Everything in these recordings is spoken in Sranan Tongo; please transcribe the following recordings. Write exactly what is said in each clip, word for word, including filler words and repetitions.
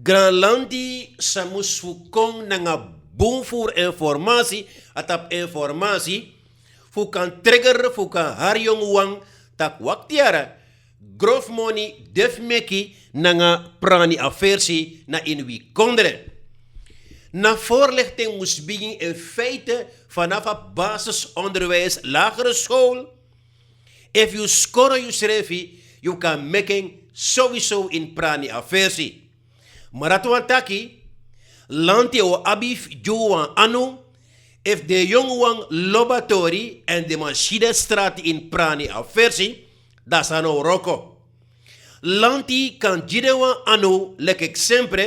Granlanti san mus fu kon nanga bun furu informasi, a tapu informasi fu kan trigger, fu kan hari yongu wan tak' wakti yara, grofu moni de fu meki nanga prani afersi na ini wi kondre. Na voorlichting mus bigin in feite vanaf a basisonderwijs, lagere school. Efu yu skoro yusrefi, yu kan meki en sowieso ini prani afersi. Ma dati wani taki, lanti o abi fu gi wan anu, efu den yongu wan lobi a tori èn den man si den strati ini prani afersi, dan san no wroko. Lanti kan gi den wan anu, leki eksempre,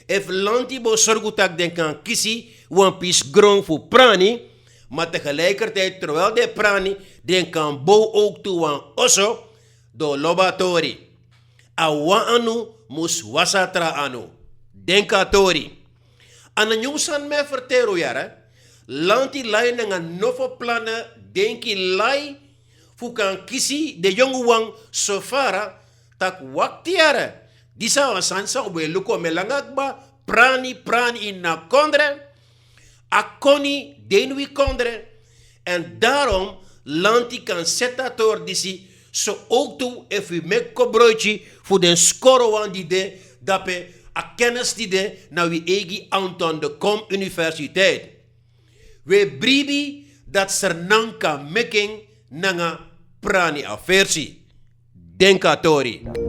efu lanti bo sorgu tak' den kan kisi wan pisi gron fu prani, ma tegelijkertijd terwijl den prani, den kan bow owktu wan oso, den o lobi a tori. A wan anu mus wasi a tra anu. Denki a tori. A na nyun sani mi e ferteri un yara. Lanti lai nanga nofo plana, denki lai fu kan kisi den yongu wan so fara, tak' wakti yara. Disi a wan sani san un ben e luku omen langa kba, prani, prani ini a kondre. A koni de ini wi kondre. Èn daarom lanti kan seti a tori disi, so owktu efu wi meki kobroiti fu den skoro wan di de dape, a kennis di de na wi eigi Anton de Kom Universiteit. Wi e bribi dati Sranan kan meki en nanga prani afersi. Denki a tori.